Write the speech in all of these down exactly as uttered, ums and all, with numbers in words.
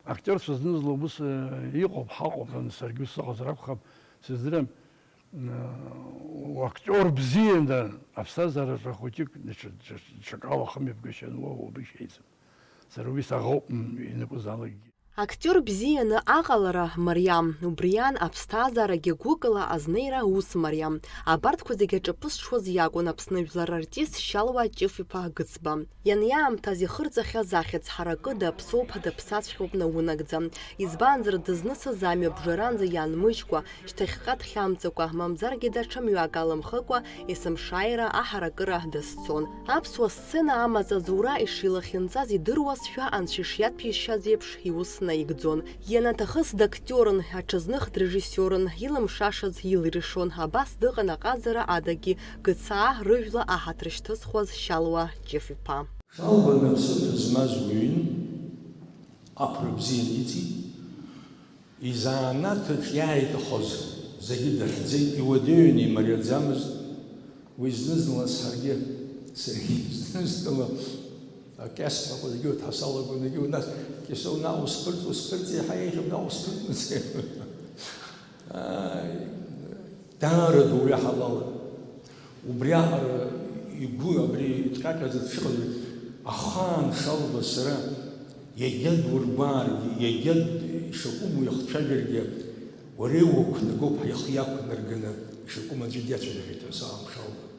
Актиорцәа зны-зынла ус, э, иҟоуп, ҳаҟоуп, саргьы ус сыҟазар акәхап, сыздырам, э, актиор бзианы аԥсҭазаараҿы хәыҷык даҽа, даҽа, даҽакала ахымҩаԥгашьа ануа убри шәеиӡам. Сара уи саӷоуп, м, ианакәызаалакгьы. Актиор бзианы аҟалара мариам, убриан аԥсҭазаарагьы гәыкала азнеира ус мариам. Абарҭқәа зегьы аҿаԥызҽуаз иакәын Аԥсны жәлар артист Шьалуа Ҷыф-иԥа Гыцба. Ианиаамҭаз ихырҵахьаз ахьӡ ҳаракы даԥсоуп, даԥсаҵәҟьоуп наунагӡа. Избанзар, дызнысыз амҩа бжаранӡа ианмыжькәа, шьҭахьҟа дхьамҵыкәа, мамзаргьы даҽа мҩак алымхыкәа, есымшааира аҳаракыра дазцон. Аԥсуа сцена амаҵ аӡура ишилахьынҵаз идыруазшәа, анцәа ишиаҭәеишьаз еиԥш, иус наигӡон. Ианаҭахыз дактиорын, аҽазных дрежиссиорын, илымшашаз илиршон, абас дыҟан аҟазара адагьы, Гыцаа рыжәла аҳаҭыр шьҭызхуаз Шьалуа Ҷыф-иԥа. Шьалуа напсыҭа змаз уаҩын, ақәра бзианы иҵит. Изанааҭ аҿы иааиҭахоз зегьы дахьӡеит, иуадаҩын, имариаӡамызт. Уи зны-зынла саргьы, саргьы зны-зынла акьаспақәа зегьы урҭ ҳасалагон, егьи нас Кьасоу наҟ усԥырҵ, усԥырҵ, еиҳа еиӷьуп, наҟ усԥырҵ, ааи, даара дуаҩы ҳалалын. Убриаҟара игәы абри иҭҟьаҟьаӡа дшыҟаз, ахаан Шьалуа сара, иагьа дургәааргьы, иагьа ишакәым уи ахцәажәаргьы, уара иуақәнагоуп, ҳа ихы иақәнарганы, ишакәым аӡәы диацәажәахьеит ҳәа саамшалуан.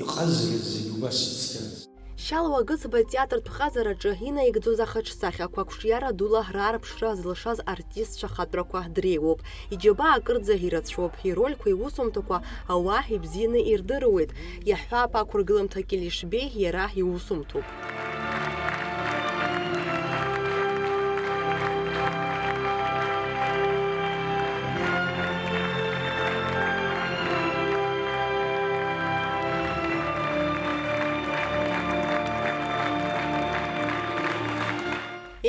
Иҟазарыз зегь убас ицқьаз. Шьалуа Гыцба атеатртә ҟазараҿы инаигӡоз ахаҿсахьақәа қәҿиара дула раарԥшра зылшаз артистцәа ахатәрақәа дреиуоуп. Иџьабаа акырӡа ирацәоуп, ирольқәа, иусумҭақәа ауаа ибзианы ирдыруеит. Иаҳҳәап, ақәыргыламҭа Кьелешбеи иара иусумҭоуп.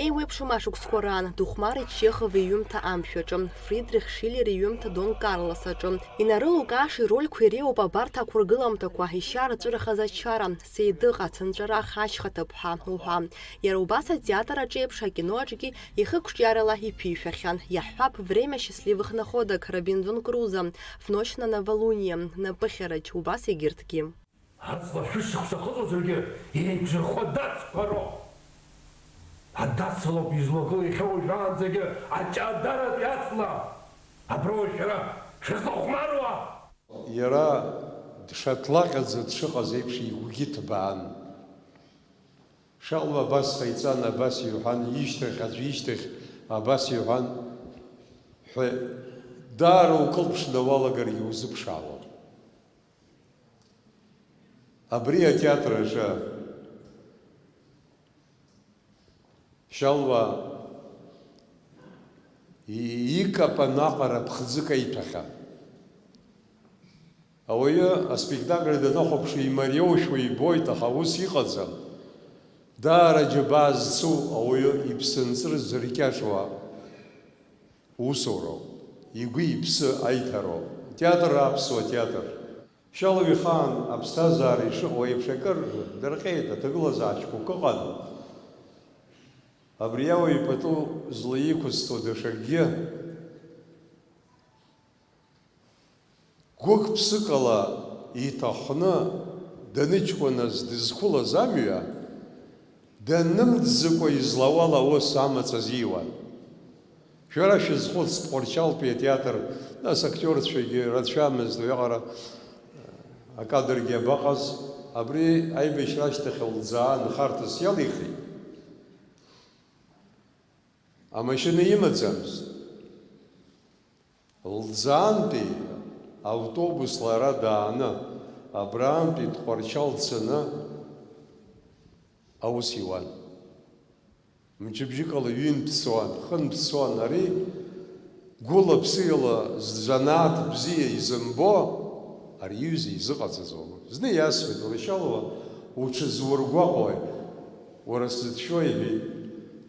Еиуеиԥшым ашықәсқәа раан, Духмари Чехов иҩымҭа Амшә аҿы, Фридрих Шиллер иҩымҭа Дон Карлос аҿы. Инарылукааша ирольқәа иреиуоуп абарҭ ақәыргыламҭақәа, ишьа рҵәырахаз ачара, Сеидыҟ, ацынҵәарах, ашьха ҭыԥҳа уҳәа. Иара убас атеатр аҿы еиԥш, акино аҿгьы ихы қәҿиарала иԥишәахьан. Иаҳҳәап, «Время счастливых находок», Робинзон Крузо, «В ночь на новолуние», Напыхьарач, убас егьырҭгьы. Аҵла шәышықәса ахыҵуазаргьы, еиқәзырхо адацқәа роуп. Адацлоуп излагылоу иахьа уажәраанӡагьы аҷадаратәи аҵла. Абра уажә шәара шәызлахәмаруа! Иара дшаҭлаҟьаӡа дшыҟаз еиԥш игәгьы ҭбаан. Шьалуа абас ҟаиҵан, абас иҳәан, ишьҭахь, аӡә ишьҭахь абас иҳәан ҳәа, даара укылԥшны уалагаргьы узыԥшаауам. Абри атеатр аҿы Шьалуа и-, икапан аҟара ԥхӡык аиҭахьан. Ауаҩы аспектакль данахәаԥшуа имариоушәа ибоит, аха ус иҟаӡам. Даара џьабаа зцу ауаҩы иԥсынҵры зыркьаҿуа усуроуп, игәы-иԥсы аиҭароуп. Атеатр, аԥсуа театр. Шьалуа ихаан аԥсҭазаара ишыҟоу еиԥш акыр дырҟьеит, аҭагылазаашьақәак ыҟан. Абри ауаҩ пату злаиқәызҵо даҽакгьы гәык-ԥсыкала иҭахны даныҷкәыназ дызқәылаз амҩа, данымӡыкәа излауала аус амаҵ азиуан. Шәара шәызхәыц, Тҟәарчалтәи атеатр, нас актиорцәагьы рацәамызт, уиаҟара акадргьы абаҟаз, абри аибашьра ашьҭахь лӡаа нхарҭас иалихит. Амашьына имаӡамызт. Лӡаантәи автобусла ара дааны, абраантәи Тҟәарчал дцаны аус иуан. Мчыбжьыкала ҩынтә дцон, хынтә дцон. Ари гәыла-ԥсыла занааҭ бзиа изымбо, ари иҩыза изыҟаҵаӡом. Зны иасҳәеит, уара, Шьалуа, уҽызургәаҟуеи? Уара сзыцәшәо, иҳәеит,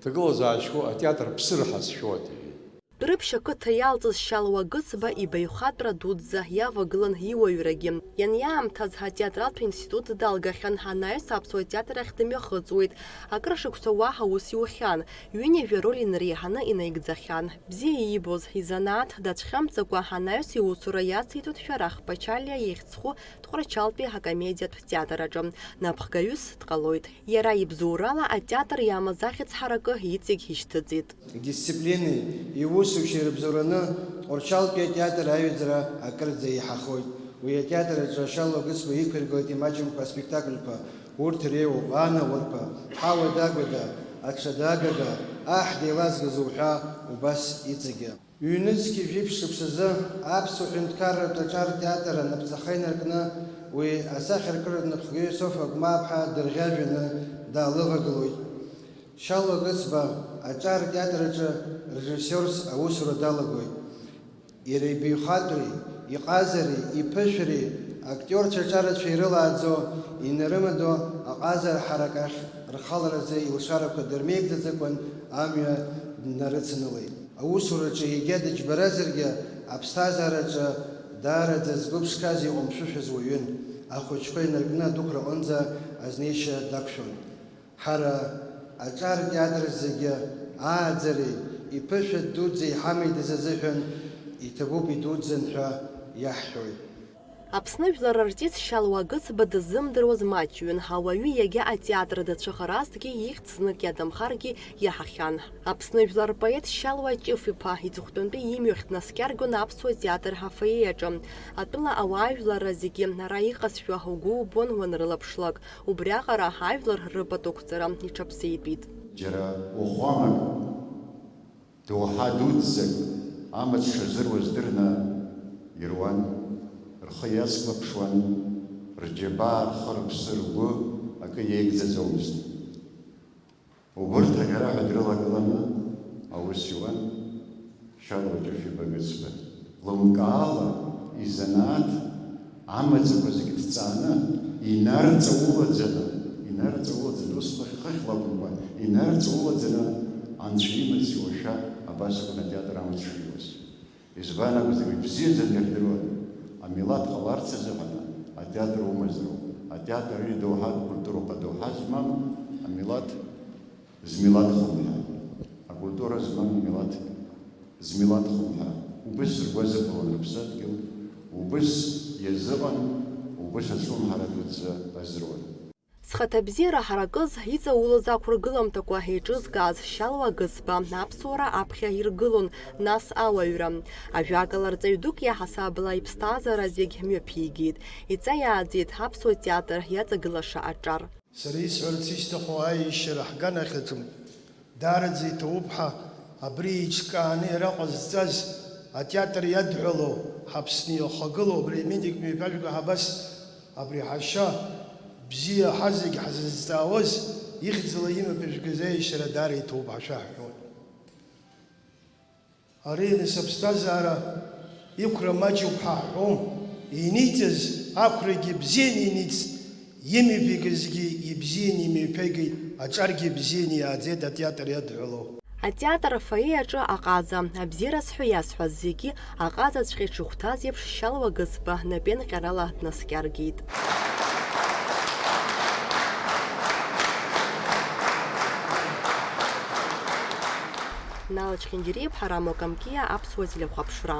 ҭагылазаашьоу атеатр ԥсыр ҳазшәоит, иҳәеит. Дәрыԥшь ақыҭа иалҵыз Шьалуа Гыцба ибаҩхатәра дуӡӡа иавагылан иуаҩрагьы. Ианиаамҭаз атеатралтә институт далгахьан, анаҩс аԥсуа театр ахь дымҩахыҵуеит. Акыр шықәса уаҳа ус иухьан, ҩынҩажәа роль инареиҳаны инаигӡахьан. Бзиа иибоз изанааҭ дацәхьамҵакәа, анаҩс иусура иациҵоит Шәарах Пачалиа ихьӡ зху Тҟәарчалтәи акомедиатә театр аҿы напхгаҩыс дҟалоит. Иара ибзоурала атеатр иамаз ахьӡ ҳаракы иҵегь ишьҭыҵит. Идисциплинеи иусушьеи рыбзоураны Тҟәарчалтәи атеатр аҩаӡара акырӡа еиҳахоит. Уи атеатр аҿы Шьалуа Гыцба иқәиргылеит имаҷымкәа аспектакльқәа, урҭ иреиуоуп: Анаурқәа, Ҳауада-агәада, Аҽада-агага, Аҳ деилазгаз уҳәа, убас иҵегьы. Ҩнызқьи жәиԥшь шықәсазы аԥсуа ҳәынҭқарратә аҿар театр анапҵаха инаркны, уи асахьаркыратә напхгаҩы Софа Агәмаа-ԥҳа дырӷьажәҩаны даалывагылоит. Шьалуа Гыцба аҿар театр аҿы режиссиорс аусура далагоит. Иара ибаҩхатәреи, иҟазареи, иԥышәареи, актиорцәа аҿарацәа ирылааӡо, инарымадо аҟазара ҳаракахь рхаларазы илшарақәа дырмеигӡаӡакәан амҩа днарыцанылеит. Аусураҿы егьа дыџьбаразаргьы, аԥсҭазаараҿы даараӡа згәы ԥшқаз иҟәымшәышәыз уаҩын, ахәыҷқәа инаркны адәықәраҟынӡа азнеишьа дақәшәон. Ҳара аҿар театр зегьы ааӡареи иԥышәа дуӡӡа иҳамеидаз азыҳәан иҭабуп идуӡӡан ҳәа иаҳҳәоит. Аԥсны жәлар артист Шьалуа Гыцба дыззымдыруаз маҷҩын, ауаҩы иагьа атеатр дацәыхаразҭгьы ихьӡ знык иадамхаргьы иаҳахьан. Аԥсны жәлар рпоет Шьалуа Ҷыф-иԥа иҵыхәтәантәи имҩахь днаскьаргон аԥсуа театр афоиеаҿы. Атәыла ауаажәларра зегьы ара иҟазшәа угәы убон уанрылаԥшлак. Убриаҟара ажәлар рыпату қәҵара иҽаԥсеитәит. Џьара уахәамак, доуҳа дуӡӡак амаҵ шазыруаз дырны ируан, рхы иацклаԥшуан, рџьабаа, рхы, рыԥсы, ргәы акы иеигӡаӡомызт. Убырҭ аӷьараҳәа дрылагыланы аус иуан Шьалуа Ҷыф-иԥа Гыцба. Лымкаала изанааҭ амаӡақәа зегьы ҭҵааны, инарҵаулаӡаны, инарҵаулаӡаны, ус хыхь-, хыхьла акәымкәа, инарҵаулаӡаны Анцәа имаҵ иуашәа абас акәын атеатр амаҵ шиуаз. Избан акәзар, ибзиаӡаны ирдыруан, амилаҭ ҟаларц азыҳәан атеатр умазароуп. Атеатр ари доуҳатә культуроуп, адоуҳа змам амилаҭ змилаҭ хәымҳа, акультура змам милаҭ змилаҭ хәымҳа. Убыс ргәы азырҳәон рыԥсадгьыл, убыс иазыҟан, убыс ацәымҳара дуӡӡа азыруан. Зхаҭабзиара ҳаракыз, иҵаулаз ақәыргыламҭақәа еиҿызкааз Шьалуа Гыцба аԥсуара аԥхьа иргылон, нас ауаҩра. Ажәакала, рҵаҩ дук иаҳасабала иԥсҭазаара зегь мҩаԥигеит. Иҵаиааӡеит аԥсуа театр иаҵагылаша аҿар. Сара исҳәарц исҭаху аиашьара ҳганахьаҿым. Даараӡа иҭабуп ҳәа абри еиҿкааны иара ҟазҵаз, атеатр иадҳәалоу, ҳАԥсны иахагылоу абри амитинг мҩаԥажәга ҳабас, абри ҳашьа бзиа ҳазегь ҳзызҵаауаз, ихьӡала имҩаԥыжәгаз аиашьара даара иҭабуп ҳәа шәаҳҳәоит. Ари нас аԥсҭазаара иқәра маҷуп ҳәа ҳҳәом. Иниҵаз ақәрагьы бзианы иниҵт, имҩаԥигазгьы ибзианы имҩаԥигеит, аҿаргьы бзианы иааӡеит атеатр иадҳәалоу. Атеатр афоиеаҿы аҟаза, абзиараз ҳәа иасҳәаз зегьы аҟазаҵәҟьа иҽыхәҭаз еиԥш Шьалуа Гыцба напеинҟьарала днаскьаргеит. Нал Чхиндириа, Ҳарам Окамкиа, Аԥсуа телехәаԥшра.